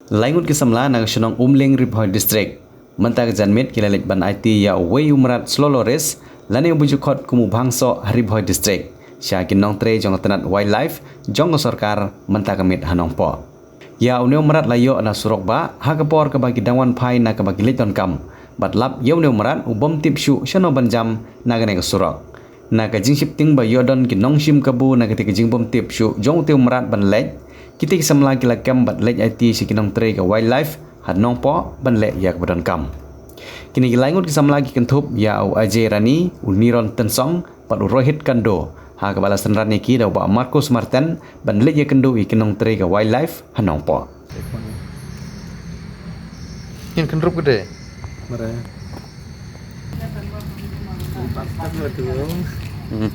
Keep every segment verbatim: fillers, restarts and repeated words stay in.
Laingut ki samla na ka shnong Umling, Ri Bhoi District, mynta ka janmiet ki la leit ban aiti ïa uwei u mrad slow loris lane uba ju khot kum u bhangsoh ha Ri Bhoi District sha ki nongtrei jong ka tnat wildlife jong ka sorkar mynta ka miet ha Nongpoh. Ïa une u mrad la ïoh na surok bah ha ka por kaba ki dang wan phai na kaba ki leit donkam, bad lap ïa une u mrad u bym tip shuh shano ban jam na kane ka surok. Na ka jingsheptieng ba ïoh don ki nongshim kabu na katei ka jingbymtip shuh jong utei u mrad ban leit, kitei ki samla ki la kem bad leit aiti sha ki nongtrei ka wildlife ha Nongpoh ban leh ïa kaba donkam. Kine ki laingut ki samla ki kynthup ïa u Ajay Rani, u Niron Tynsong bad u Rohit Kando, ha kaba la synran ïa ki da u Bah Marcus Martin ban leit ïakynduh ïa ki nongtrei ka wildlife ha Nongpoh. Ngin kynrup ka dei. Mare. Hmm.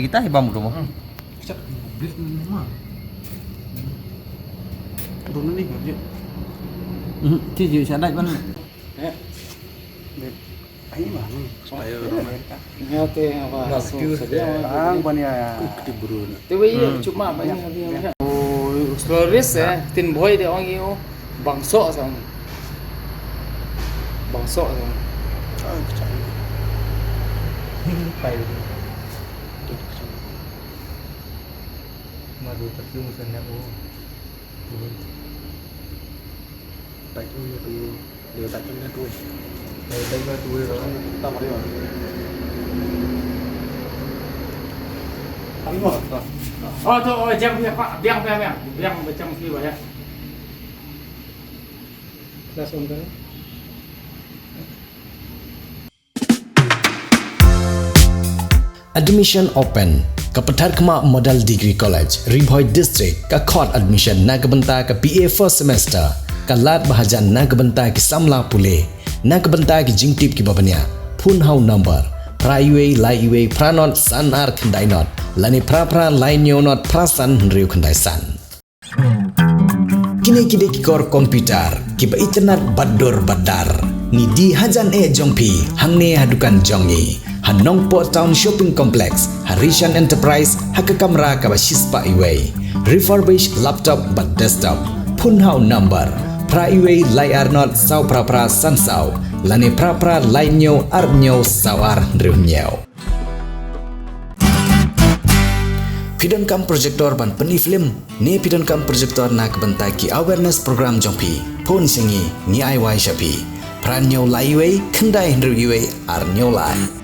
Kita hi bam rumah. Ti ji sa dai ban. Ai ba. Ayo, ang ban ïa. Te wei ïa cuma ba ïa. Oh, slow loris eh, tin bhoi de ong ïa. Bangso sa. Bangso sa. Pai. Madu tak yung sa na oh. Admission open. Ka Patharkhmah Model Degree College, Ri Bhoi District, ka khot admission na ka bynta ka B A first semester. Ka lad ba hajan na ka bynta ki samla pule. Na ka bynta ki jingtip kiba bniah, phone ha u number phra uwei lai uwei phra not san ar khyndai not lane phra phra lai hynñiew not phra san hynriew khyndai san. Kine ki dei ki kor computer kiba itynnad bad dur bad dar. Ngi die hajan eh jong phi hangne ha dukan jong ngi ha Nongpoh Town Shopping Complex, ha Rishan Enterprise, ha ka kamra kaba shispah iwei. Refurbished laptop bad desktop. Phone ha u number phra uwei lai ar not saw phra phra san saw lane phra phra lai hynñiew ar hynñiew saw ar hynriew hynñiew. Phi donkam projector ban pyni film ne phi donkam projector na ka bynta ki awareness program jong phi? Phone sha ngi, ngi ai wai sha phi. Phra hynñiew lai uwei khyndai hynriew uwei ar hynñiew lai.